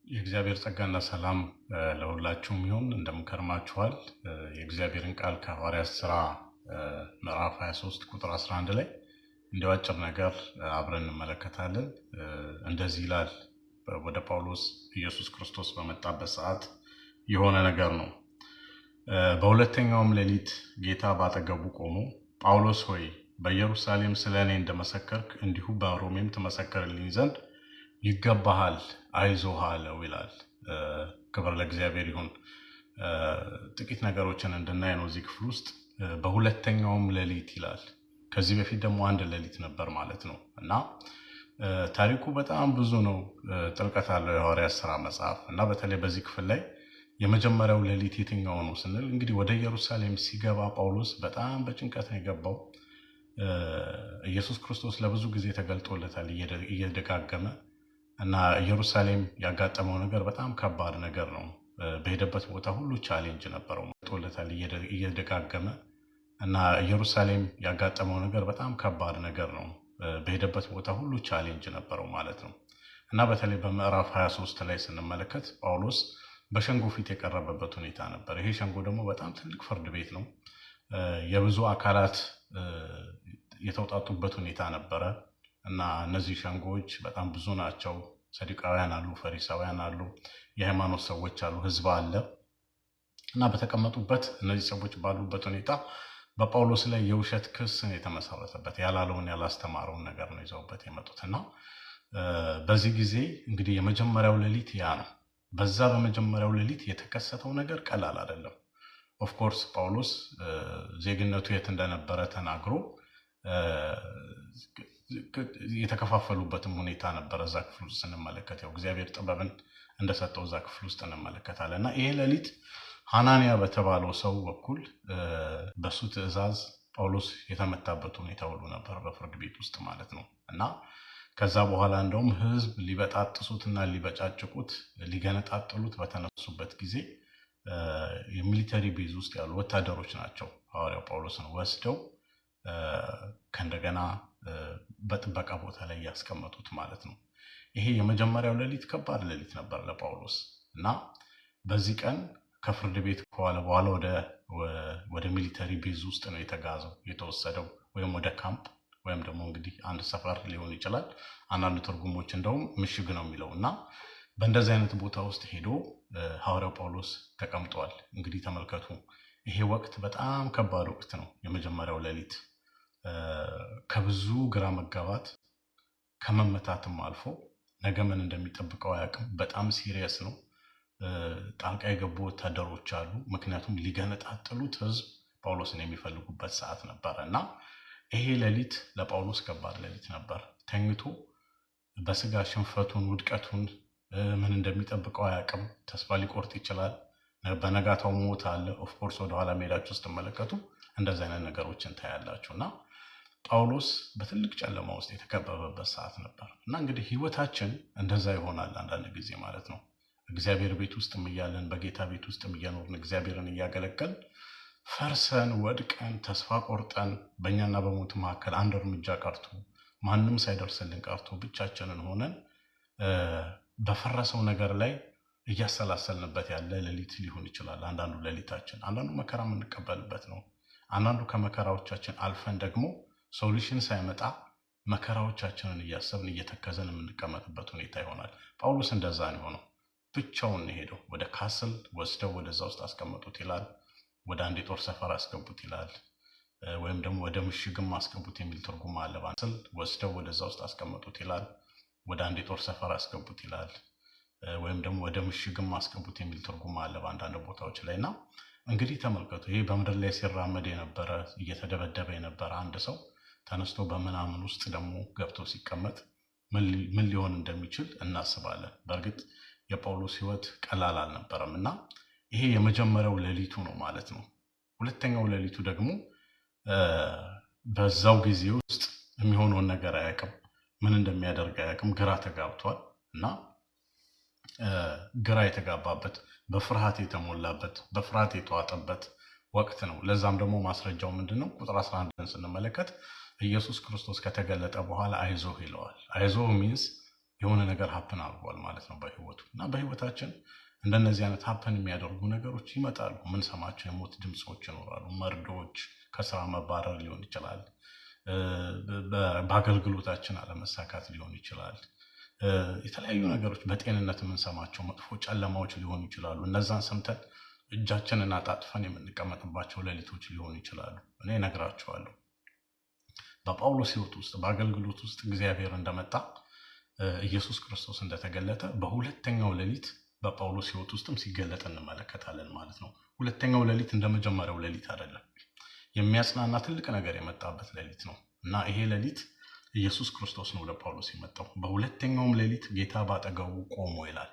የእግዚአብሔር ጸጋና ሰላም ለሁላችሁም ይሁን። እንደምን ከርማችኋል? የእግዚአብሔርን ቃል ከሐዋርያት ሥራ ምዕራፍ 23 ቁጥር 11 ላይ እንዲሁ አጭር ነገር አብረን እንመለከታለን። እንደዚህ ይላል። ወደ ጳውሎስ ኢየሱስ ክርስቶስ በመጣበት ሰዓት የሆነ ነገር ነው። በሁለተኛውም ሌሊት ጌታ ባጠገቡ ቆሞ ጳውሎስ ሆይ፣ በኢየሩሳሌም ስለ እኔ እንደመሰከርክ እንዲሁ በሮሜም ትመሰክርልኝ ዘንድ ይገባሃል፣ አይዞህ አለው ይላል። ክብር ለእግዚአብሔር ይሁን። ጥቂት ነገሮችን እንድናይ ነው እዚህ ክፍል ውስጥ። በሁለተኛውም ሌሊት ይላል። ከዚህ በፊት ደግሞ አንድ ሌሊት ነበር ማለት ነው፣ እና ታሪኩ በጣም ብዙ ነው፣ ጥልቀት አለው የሐዋርያት ሥራ መጽሐፍ። እና በተለይ በዚህ ክፍል ላይ የመጀመሪያው ሌሊት የትኛው ነው ስንል፣ እንግዲህ ወደ ኢየሩሳሌም ሲገባ ጳውሎስ በጣም በጭንቀት ነው የገባው። ኢየሱስ ክርስቶስ ለብዙ ጊዜ ተገልጦለታል እየደጋገመ፣ እና ኢየሩሳሌም ያጋጠመው ነገር በጣም ከባድ ነገር ነው። በሄደበት ቦታ ሁሉ challenge ነበረው። ጦለታል እየደጋገመ፣ እና ኢየሩሳሌም ያጋጠመው ነገር በጣም ከባድ ነገር ነው። በሄደበት ቦታ ሁሉ challenge ነበረው ማለት ነው። እና በተለይ በምዕራፍ 23 ላይ ስንመለከት ጳውሎስ በሸንጎ ፊት የቀረበበት ሁኔታ ነበር። ይሄ ሸንጎ ደግሞ በጣም ትልቅ ፍርድ ቤት ነው። የብዙ አካላት የተውጣጡበት ሁኔታ ነበረ፣ እና እነዚህ ሸንጎዎች በጣም ብዙ ናቸው። ሰዱቃውያን አሉ፣ ፈሪሳውያን አሉ፣ የሃይማኖት ሰዎች አሉ፣ ህዝብ አለ። እና በተቀመጡበት፣ እነዚህ ሰዎች ባሉበት ሁኔታ በጳውሎስ ላይ የውሸት ክስ ነው የተመሰረተበት። ያላለውን ያላስተማረውን ነገር ነው ይዘውበት የመጡት። እና በዚህ ጊዜ እንግዲህ የመጀመሪያው ሌሊት ያ ነው። በዛ በመጀመሪያው ሌሊት የተከሰተው ነገር ቀላል አይደለም። Of course ጳውሎስ ዜግነቱ የት እንደነበረ ተናግሮ የተከፋፈሉበትም ሁኔታ ነበረ። እዛ ክፍል ውስጥ ስንመለከት ያው እግዚአብሔር ጥበብን እንደሰጠው እዛ ክፍል ውስጥ እንመለከታለን። እና ይሄ ሌሊት ሐናንያ በተባለው ሰው በኩል በሱ ትእዛዝ ጳውሎስ የተመታበት ሁኔታ ሁሉ ነበር፣ በፍርድ ቤት ውስጥ ማለት ነው። እና ከዛ በኋላ እንደውም ሕዝብ ሊበጣጥሱትና ሊበጫጭቁት ሊገነጣጥሉት በተነሱበት ጊዜ የ military base ውስጥ ያሉ ወታደሮች ናቸው ሐዋርያው ጳውሎስን ወስደው ከእንደገና በጥበቃ ቦታ ላይ ያስቀመጡት ማለት ነው። ይሄ የመጀመሪያው ሌሊት ከባድ ሌሊት ነበር ለጳውሎስ። እና በዚህ ቀን ከፍርድ ቤት ከዋለ በኋላ ወደ military base ውስጥ ነው የተጋዘው፣ የተወሰደው፣ ወይም ወደ ካምፕ ወይም ደግሞ እንግዲህ አንድ ሰፈር ሊሆን ይችላል። አንዳንድ ትርጉሞች እንደውም ምሽግ ነው የሚለው። እና በእንደዚህ አይነት ቦታ ውስጥ ሄዶ ሐዋርያው ጳውሎስ ተቀምጧል። እንግዲህ ተመልከቱ፣ ይሄ ወቅት በጣም ከባድ ወቅት ነው። የመጀመሪያው ሌሊት ከብዙ ግራ መጋባት ከመመታትም አልፎ ነገ ምን እንደሚጠብቀው አያውቅም። በጣም serious ነው። ጣልቃ የገቡ ወታደሮች አሉ። ምክንያቱም ሊገነጣጥሉት ህዝብ ጳውሎስን የሚፈልጉበት ሰዓት ነበረ፣ እና ይሄ ሌሊት ለጳውሎስ ከባድ ሌሊት ነበር። ተኝቶ በስጋ ሽንፈቱን፣ ውድቀቱን፣ ምን እንደሚጠብቀው አያውቅም። ተስፋ ሊቆርጥ ይችላል። በነጋታው ሞት አለ። Of course ወደኋላ ሄዳችሁ ስትመለከቱ እንደዚህ አይነት ነገሮችን ታያላችሁ። እና ጳውሎስ በትልቅ ጨለማ ውስጥ የተከበበበት ሰዓት ነበር። እና እንግዲህ ህይወታችን እንደዛ ይሆናል አንዳንድ ጊዜ ማለት ነው። እግዚአብሔር ቤት ውስጥም እያለን፣ በጌታ ቤት ውስጥም እየኖርን፣ እግዚአብሔርን እያገለገልን፣ ፈርሰን ወድቀን ተስፋ ቆርጠን በእኛና በሞት መካከል አንድ እርምጃ ቀርቶ፣ ማንም ሳይደርስልን ቀርቶ፣ ብቻችንን ሆነን በፈረሰው ነገር ላይ እያሰላሰልንበት ያለ ሌሊት ሊሆን ይችላል። አንዳንዱ ሌሊታችን፣ አንዳንዱ መከራ የምንቀበልበት ነው። አንዳንዱ ከመከራዎቻችን አልፈን ደግሞ solution ሳይመጣ መከራዎቻችንን እያሰብን እየተከዘን የምንቀመጥበት ሁኔታ ይሆናል። ጳውሎስ እንደዛ ነው የሆነው። ብቻውን ነው የሄደው። ወደ castle ወስደው ወደዛ ውስጥ አስቀመጡት ይላል። ወደ አንድ የጦር ሰፈር አስገቡት ይላል። ወይም ደግሞ ወደ ምሽግም አስገቡት የሚል ትርጉም አለ። ስል ወስደው ወደዛ ውስጥ አስቀመጡት ይላል። ወደ አንድ የጦር ሰፈር አስገቡት ይላል። ወይም ደግሞ ወደ ምሽግም አስገቡት የሚል ትርጉም አለ በአንዳንድ ቦታዎች ላይ። እና እንግዲህ ተመልከቱ፣ ይሄ በምድር ላይ ሲራመድ የነበረ፣ እየተደበደበ የነበረ አንድ ሰው ተነስቶ በምናምን ውስጥ ደግሞ ገብቶ ሲቀመጥ ምን ሊሆን እንደሚችል እናስባለን። በእርግጥ የጳውሎስ ሕይወት ቀላል አልነበረም፣ እና ይሄ የመጀመሪያው ሌሊቱ ነው ማለት ነው። ሁለተኛው ሌሊቱ ደግሞ በዛው ጊዜ ውስጥ የሚሆነውን ነገር አያውቅም፣ ምን እንደሚያደርግ አያውቅም፣ ግራ ተጋብቷል። እና ግራ የተጋባበት፣ በፍርሃት የተሞላበት፣ በፍርሃት የተዋጠበት ወቅት ነው። ለዛም ደግሞ ማስረጃው ምንድን ነው? ቁጥር 11ን ስንመለከት ኢየሱስ ክርስቶስ ከተገለጠ በኋላ አይዞህ ይለዋል። አይዞህ means የሆነ ነገር happen አድርጓል ማለት ነው በህይወቱ። እና በህይወታችን እንደነዚህ አይነት happen የሚያደርጉ ነገሮች ይመጣሉ። የምንሰማቸው የሞት ድምፆች ይኖራሉ፣ መርዶዎች፣ ከስራ መባረር ሊሆን ይችላል፣ በአገልግሎታችን አለመሳካት ሊሆን ይችላል፣ የተለያዩ ነገሮች በጤንነት የምንሰማቸው መጥፎ ጨለማዎች ሊሆኑ ይችላሉ። እነዛን ሰምተን እጃችንን አጣጥፈን የምንቀመጥባቸው ሌሊቶች ሊሆኑ ይችላሉ። እኔ እነግራችኋለሁ፣ በጳውሎስ ህይወት ውስጥ በአገልግሎት ውስጥ እግዚአብሔር እንደመጣ፣ ኢየሱስ ክርስቶስ እንደተገለጠ በሁለተኛው ሌሊት በጳውሎስ ህይወት ውስጥም ሲገለጥ እንመለከታለን ማለት ነው። ሁለተኛው ሌሊት እንደ መጀመሪያው ሌሊት አይደለም። የሚያጽናና ትልቅ ነገር የመጣበት ሌሊት ነው እና ይሄ ሌሊት ኢየሱስ ክርስቶስ ነው ለጳውሎስ የመጣው። በሁለተኛውም ሌሊት ጌታ ባጠገቡ ቆሞ ይላል።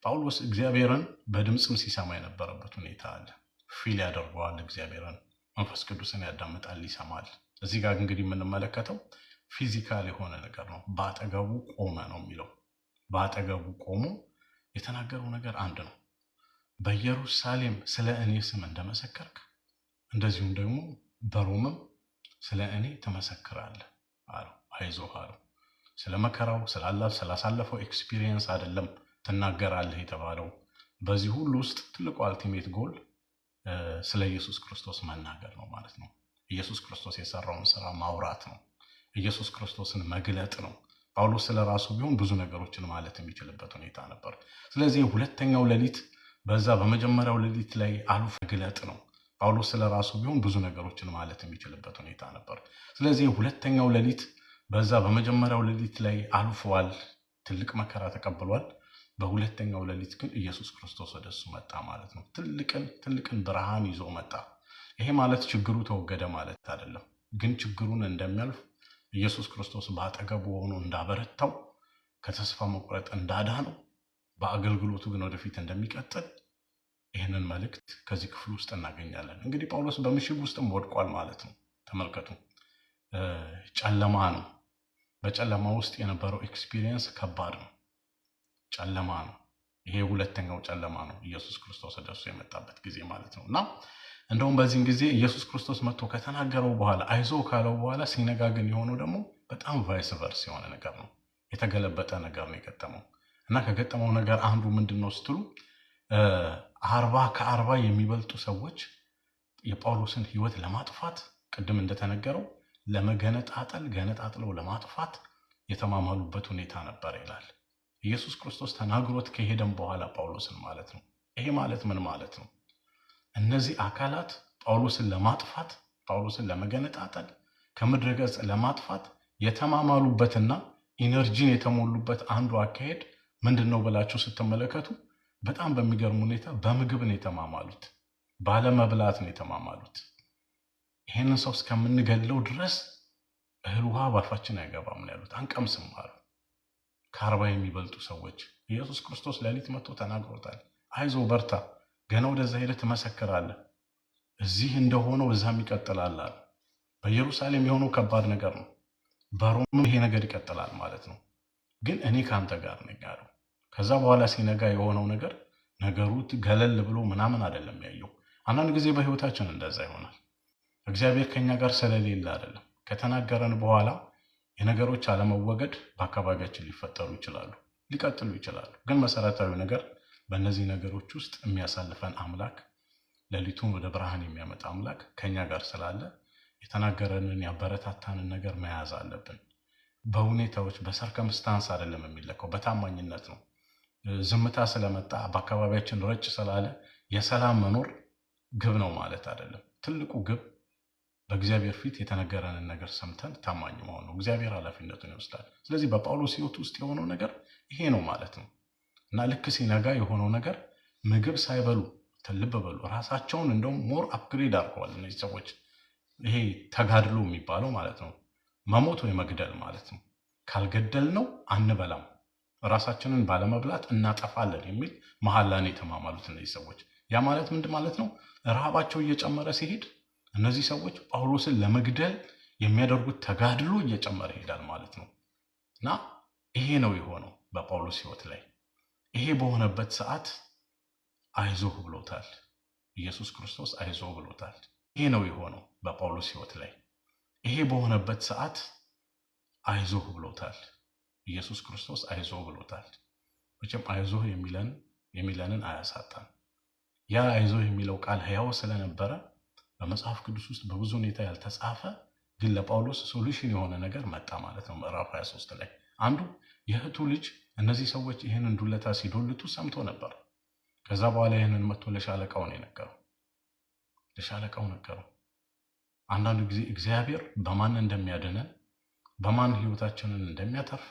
ጳውሎስ እግዚአብሔርን በድምፅም ሲሰማ የነበረበት ሁኔታ አለ። Feel ያደርገዋል እግዚአብሔርን፣ መንፈስ ቅዱስን ያዳምጣል፣ ይሰማል። እዚህ ጋር እንግዲህ የምንመለከተው physical የሆነ ነገር ነው። በአጠገቡ ቆመ ነው የሚለው። በአጠገቡ ቆሞ የተናገረው ነገር አንድ ነው። በኢየሩሳሌም ስለ እኔ ስም እንደመሰከርክ እንደዚሁም ደግሞ በሮምም ስለ እኔ ትመሰክራለህ አለው። አይዞህ አለው። ስለ መከራው ስላሳለፈው experience አይደለም ትናገራለህ የተባለው። በዚህ ሁሉ ውስጥ ትልቁ ultimate goal ስለ ኢየሱስ ክርስቶስ መናገር ነው ማለት ነው። ኢየሱስ ክርስቶስ የሰራውን ስራ ማውራት ነው። ኢየሱስ ክርስቶስን መግለጥ ነው። ጳውሎስ ስለ ራሱ ቢሆን ብዙ ነገሮችን ማለት የሚችልበት ሁኔታ ነበር። ስለዚህ ሁለተኛው ሌሊት በዛ በመጀመሪያው ሌሊት ላይ አልፎ መግለጥ ነው። ጳውሎስ ስለ ራሱ ቢሆን ብዙ ነገሮችን ማለት የሚችልበት ሁኔታ ነበር። ስለዚህ ሁለተኛው ሌሊት በዛ በመጀመሪያው ሌሊት ላይ አልፏል። ትልቅ መከራ ተቀብሏል። በሁለተኛው ሌሊት ግን ኢየሱስ ክርስቶስ ወደ እሱ መጣ ማለት ነው። ትልቅን ትልቅን ብርሃን ይዞ መጣ። ይሄ ማለት ችግሩ ተወገደ ማለት አይደለም። ግን ችግሩን እንደሚያልፍ፣ ኢየሱስ ክርስቶስ በአጠገቡ ሆኖ እንዳበረታው፣ ከተስፋ መቁረጥ እንዳዳነው፣ በአገልግሎቱ ግን ወደፊት እንደሚቀጥል ይህንን መልእክት ከዚህ ክፍል ውስጥ እናገኛለን። እንግዲህ ጳውሎስ በምሽግ ውስጥም ወድቋል ማለት ነው። ተመልከቱ፣ ጨለማ ነው። በጨለማ ውስጥ የነበረው experience ከባድ ነው። ጨለማ ነው። ይሄ ሁለተኛው ጨለማ ነው፣ ኢየሱስ ክርስቶስ ወደሱ የመጣበት ጊዜ ማለት ነው። እና እንደውም በዚህን ጊዜ ኢየሱስ ክርስቶስ መጥቶ ከተናገረው በኋላ፣ አይዞህ ካለው በኋላ ሲነጋ ግን የሆነው ደግሞ በጣም vice versa የሆነ ነገር ነው። የተገለበጠ ነገር ነው የገጠመው። እና ከገጠመው ነገር አንዱ ምንድን ነው ስትሉ 40 ከ40 የሚበልጡ ሰዎች የጳውሎስን ሕይወት ለማጥፋት፣ ቅድም እንደተነገረው ለመገነጣጠል፣ ገነጣጥለው ለማጥፋት የተማማሉበት ሁኔታ ነበር ይላል። ኢየሱስ ክርስቶስ ተናግሮት ከሄደም በኋላ ጳውሎስን ማለት ነው። ይሄ ማለት ምን ማለት ነው? እነዚህ አካላት ጳውሎስን ለማጥፋት፣ ጳውሎስን ለመገነጣጠል፣ ከምድረ ገጽ ለማጥፋት የተማማሉበትና energy ን የተሞሉበት አንዱ አካሄድ ምንድን ነው ብላችሁ ስትመለከቱ በጣም በሚገርም ሁኔታ በምግብ ነው የተማማሉት፣ ባለመብላት ነው የተማማሉት። ይሄንን ሰው እስከምንገድለው ድረስ እህል ውሃ ባፋችን አይገባም ነው ያሉት። አንቀምስም አሉ። ከ40 የሚበልጡ ሰዎች ኢየሱስ ክርስቶስ ሌሊት መጥቶ ተናግሮታል። አይዞ በርታ፣ ገና ወደዛ ሄደህ ትመሰክራለህ። እዚህ እንደሆነው እዛም ይቀጥላል አሉ። በኢየሩሳሌም የሆነው ከባድ ነገር ነው። በሮምም ይሄ ነገር ይቀጥላል ማለት ነው። ግን እኔ ከአንተ ጋር ነኝ አለው። ከዛ በኋላ ሲነጋ የሆነው ነገር ነገሩ ገለል ብሎ ምናምን አይደለም ያየው። አንዳንድ ጊዜ በህይወታችን እንደዛ ይሆናል። እግዚአብሔር ከኛ ጋር ስለሌለ አይደለም። ከተናገረን በኋላ የነገሮች አለመወገድ በአካባቢያችን ሊፈጠሩ ይችላሉ፣ ሊቀጥሉ ይችላሉ። ግን መሰረታዊ ነገር በእነዚህ ነገሮች ውስጥ የሚያሳልፈን አምላክ፣ ሌሊቱን ወደ ብርሃን የሚያመጣ አምላክ ከኛ ጋር ስላለ የተናገረንን ያበረታታንን ነገር መያዝ አለብን። በሁኔታዎች በ circumstance አይደለም የሚለካው፣ በታማኝነት ነው። ዝምታ ስለመጣ፣ በአካባቢያችን ረጭ ስላለ የሰላም መኖር ግብ ነው ማለት አይደለም። ትልቁ ግብ በእግዚአብሔር ፊት የተነገረንን ነገር ሰምተን ታማኝ መሆን ነው። እግዚአብሔር ኃላፊነቱን ይወስዳል። ስለዚህ በጳውሎስ ሕይወት ውስጥ የሆነው ነገር ይሄ ነው ማለት ነው። እና ልክ ሲነጋ የሆነው ነገር ምግብ ሳይበሉ፣ ልብ በሉ፣ ራሳቸውን እንደውም more upgrade አድርገዋል እነዚህ ሰዎች። ይሄ ተጋድሎ የሚባለው ማለት ነው፣ መሞት ወይ መግደል ማለት ነው። ካልገደልነው አንበላም፣ ራሳችንን ባለመብላት እናጠፋለን የሚል መሐላን የተማማሉት እነዚህ ሰዎች። ያ ማለት ምንድን ማለት ነው? ረሃባቸው እየጨመረ ሲሄድ እነዚህ ሰዎች ጳውሎስን ለመግደል የሚያደርጉት ተጋድሎ እየጨመረ ይሄዳል ማለት ነው። እና ይሄ ነው የሆነው በጳውሎስ ሕይወት ላይ። ይሄ በሆነበት ሰዓት አይዞህ ብሎታል። ኢየሱስ ክርስቶስ አይዞህ ብሎታል። ይሄ ነው የሆነው በጳውሎስ ሕይወት ላይ። ይሄ በሆነበት ሰዓት አይዞህ ብሎታል። ኢየሱስ ክርስቶስ አይዞህ ብሎታል። መቼም አይዞህ የሚለንን አያሳጣም። ያ አይዞህ የሚለው ቃል ሕያው ስለነበረ በመጽሐፍ ቅዱስ ውስጥ በብዙ ሁኔታ ያልተጻፈ ግን ለጳውሎስ solution የሆነ ነገር መጣ ማለት ነው። ምዕራፍ 23 ላይ አንዱ የእህቱ ልጅ እነዚህ ሰዎች ይህንን ዱለታ ሲዶልቱ ሰምቶ ነበር። ከዛ በኋላ ይህንን መጥቶ ለሻለቃው ነው የነገረው። ለሻለቃው ነገረው። አንዳንዱ ጊዜ እግዚአብሔር በማን እንደሚያድነን፣ በማን ህይወታችንን እንደሚያተርፍ፣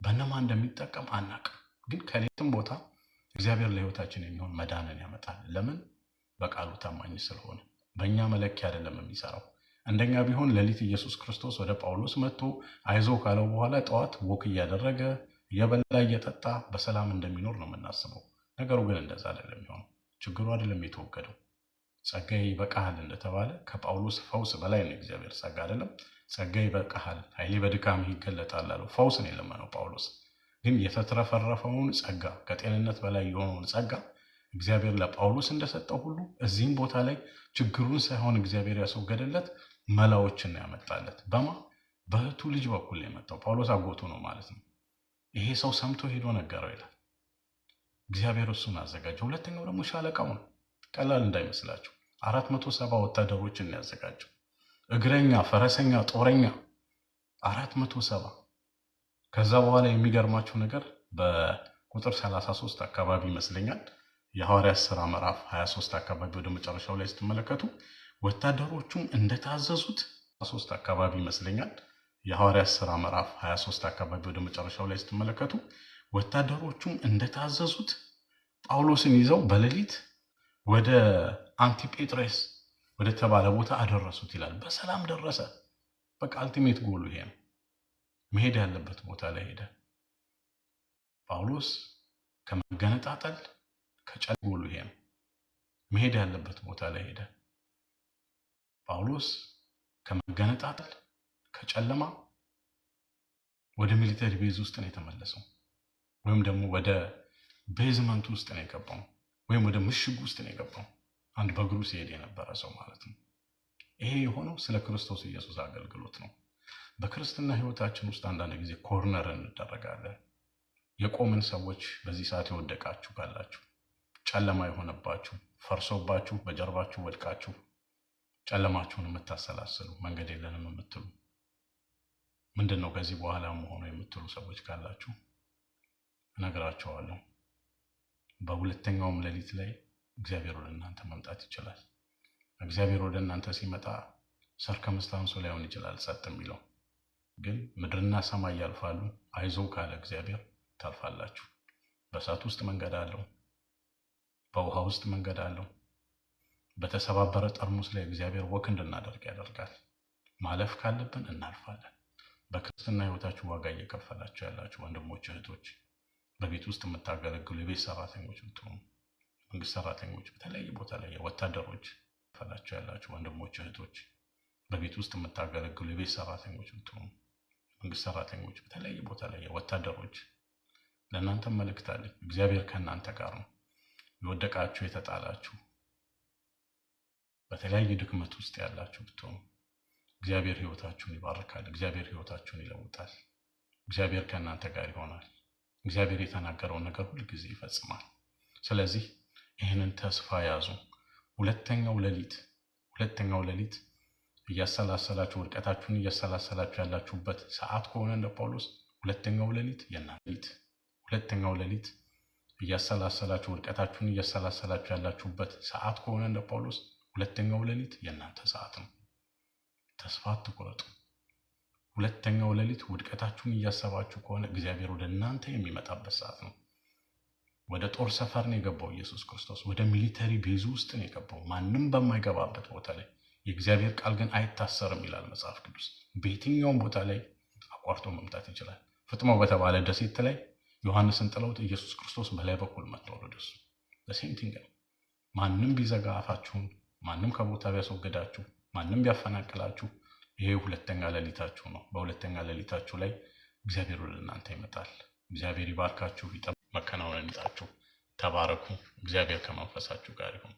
በነማን እንደሚጠቀም አናቅም። ግን ከሌትም ቦታ እግዚአብሔር ለህይወታችን የሚሆን መዳንን ያመጣል። ለምን? በቃሉ ታማኝ ስለሆነ። በእኛ መለኪያ አይደለም የሚሰራው። እንደኛ ቢሆን ሌሊት ኢየሱስ ክርስቶስ ወደ ጳውሎስ መጥቶ አይዞ ካለው በኋላ ጠዋት walk እያደረገ፣ እየበላ፣ እየጠጣ በሰላም እንደሚኖር ነው የምናስበው። ነገሩ ግን እንደዛ አይደለም የሚሆነው። ችግሩ አይደለም የተወገደው። ጸጋዬ ይበቃሃል እንደተባለ ከጳውሎስ ፈውስ በላይ ነው እግዚአብሔር ጸጋ አይደለም። ጸጋዬ ይበቃሃል፣ ኃይሌ በድካምህ ይገለጣል አለው። ፈውስ ነው የለመነው ጳውሎስ። ግን የተትረፈረፈውን ጸጋ፣ ከጤንነት በላይ የሆነውን ጸጋ እግዚአብሔር ለጳውሎስ እንደሰጠው ሁሉ እዚህም ቦታ ላይ ችግሩን ሳይሆን እግዚአብሔር ያስወገደለት መላዎችን ነው ያመጣለት። በእህቱ ልጅ በኩል የመጣው ጳውሎስ አጎቱ ነው ማለት ነው። ይሄ ሰው ሰምቶ ሄዶ ነገረው ይላል። እግዚአብሔር እሱን አዘጋጀው። ሁለተኛው ደግሞ ሻለቃው ነው። ቀላል እንዳይመስላችሁ 470 ወታደሮችን ያዘጋጀው። እግረኛ፣ ፈረሰኛ፣ ጦረኛ 470። ከዛ በኋላ የሚገርማችሁ ነገር በቁጥር 33 አካባቢ ይመስለኛል የሐዋርያት ሥራ ምዕራፍ 23 አካባቢ ወደ መጨረሻው ላይ ስትመለከቱ ወታደሮቹም እንደታዘዙት 3 አካባቢ ይመስለኛል የሐዋርያት ሥራ ምዕራፍ 23 አካባቢ ወደ መጨረሻው ላይ ስትመለከቱ ወታደሮቹም እንደታዘዙት ጳውሎስን ይዘው በሌሊት ወደ አንቲጴጥሬስ ወደ ተባለ ቦታ አደረሱት ይላል። በሰላም ደረሰ። በቃ ultimate goal ኡ ይሄ ነው። መሄድ ያለበት ቦታ ላይ ሄደ። ጳውሎስ ከመገነጣጠል ከጨል ጎሉ ይሄ ነው። መሄድ ያለበት ቦታ ላይ ሄደ። ጳውሎስ ከመገነጣጠል ከጨለማ ወደ military base ውስጥ ነው የተመለሰው፣ ወይም ደግሞ ወደ basement ውስጥ ነው የገባው፣ ወይም ወደ ምሽግ ውስጥ ነው የገባው። አንድ በእግሩ ሲሄድ የነበረ ሰው ማለት ነው። ይሄ የሆነው ስለ ክርስቶስ ኢየሱስ አገልግሎት ነው። በክርስትና ሕይወታችን ውስጥ አንዳንድ ጊዜ corner እንደረጋለን። የቆምን ሰዎች በዚህ ሰዓት የወደቃችሁ ካላችሁ፣ ጨለማ የሆነባችሁ፣ ፈርሶባችሁ፣ በጀርባችሁ ወድቃችሁ ጨለማችሁን የምታሰላስሉ፣ መንገድ የለንም የምትሉ፣ ምንድን ነው ከዚህ በኋላ መሆኑ የምትሉ ሰዎች ካላችሁ እነግራችኋለሁ። በሁለተኛውም ሌሊት ላይ እግዚአብሔር ወደ እናንተ መምጣት ይችላል። እግዚአብሔር ወደ እናንተ ሲመጣ ሰርከምስታንሱ ላይሆን ይችላል ጸጥ የሚለው፣ ግን ምድርና ሰማይ ያልፋሉ። አይዞህ ካለ እግዚአብሔር ታልፋላችሁ። በእሳት ውስጥ መንገድ አለው። በውሃ ውስጥ መንገድ አለው። በተሰባበረ ጠርሙስ ላይ እግዚአብሔር walk እንድናደርግ ያደርጋል። ማለፍ ካለብን እናልፋለን። በክርስትና ሕይወታችሁ ዋጋ እየከፈላችሁ ያላችሁ ወንድሞች፣ እህቶች፣ በቤት ውስጥ የምታገለግሉ የቤት ሰራተኞች ብትሆኑ፣ መንግስት ሰራተኞች፣ በተለያየ ቦታ ላይ ወታደሮች ፈላችሁ ያላችሁ ወንድሞች፣ እህቶች፣ በቤት ውስጥ የምታገለግሉ የቤት ሰራተኞች ብትሆኑ፣ መንግስት ሰራተኞች፣ በተለያየ ቦታ ላይ ወታደሮች፣ ለእናንተ መልእክት አለኝ። እግዚአብሔር ከእናንተ ጋር ነው። የወደቃችሁ፣ የተጣላችሁ፣ በተለያየ ድክመት ውስጥ ያላችሁ ብትሆኑ እግዚአብሔር ሕይወታችሁን ይባርካል። እግዚአብሔር ሕይወታችሁን ይለውጣል። እግዚአብሔር ከእናንተ ጋር ይሆናል። እግዚአብሔር የተናገረውን ነገር ሁል ጊዜ ይፈጽማል። ስለዚህ ይህንን ተስፋ ያዙ። ሁለተኛው ሌሊት እያሰላሰላችሁ፣ ውድቀታችሁን እያሰላሰላችሁ ያላችሁበት ሰዓት ከሆነ እንደ ጳውሎስ ሁለተኛው ሌሊት የእናንተ ሌሊት፣ ሁለተኛው ሌሊት እያሰላሰላችሁ፣ ውድቀታችሁን እያሰላሰላችሁ ያላችሁበት ሰዓት ከሆነ እንደ ጳውሎስ ሁለተኛው ሌሊት የእናንተ ሰዓት ነው። ተስፋ አትቁረጡ። ሁለተኛው ሌሊት ውድቀታችሁን እያሰባችሁ ከሆነ እግዚአብሔር ወደ እናንተ የሚመጣበት ሰዓት ነው። ወደ ጦር ሰፈር ነው የገባው ኢየሱስ ክርስቶስ። ወደ military base ውስጥ ነው የገባው፣ ማንም በማይገባበት ቦታ ላይ። የእግዚአብሔር ቃል ግን አይታሰርም ይላል መጽሐፍ ቅዱስ። በየትኛውም ቦታ ላይ አቋርጦ መምጣት ይችላል። ፍጥሞ በተባለ ደሴት ላይ ዮሐንስን ጥለውት ኢየሱስ ክርስቶስ በላይ በኩል መጥቷል ወደሱ። Same thing ነው። ማንም ቢዘጋ አፋችሁን፣ ማንም ከቦታ ቢያስወግዳችሁ፣ ማንም ቢያፈናቅላችሁ፣ ይሄ ሁለተኛ ሌሊታችሁ ነው። በሁለተኛ ሌሊታችሁ ላይ እግዚአብሔር ወደ እናንተ ይመጣል። እግዚአብሔር ይባርካችሁ፣ መከናወን ይስጣችሁ። ተባረኩ። እግዚአብሔር ከመንፈሳችሁ ጋር ይሁን።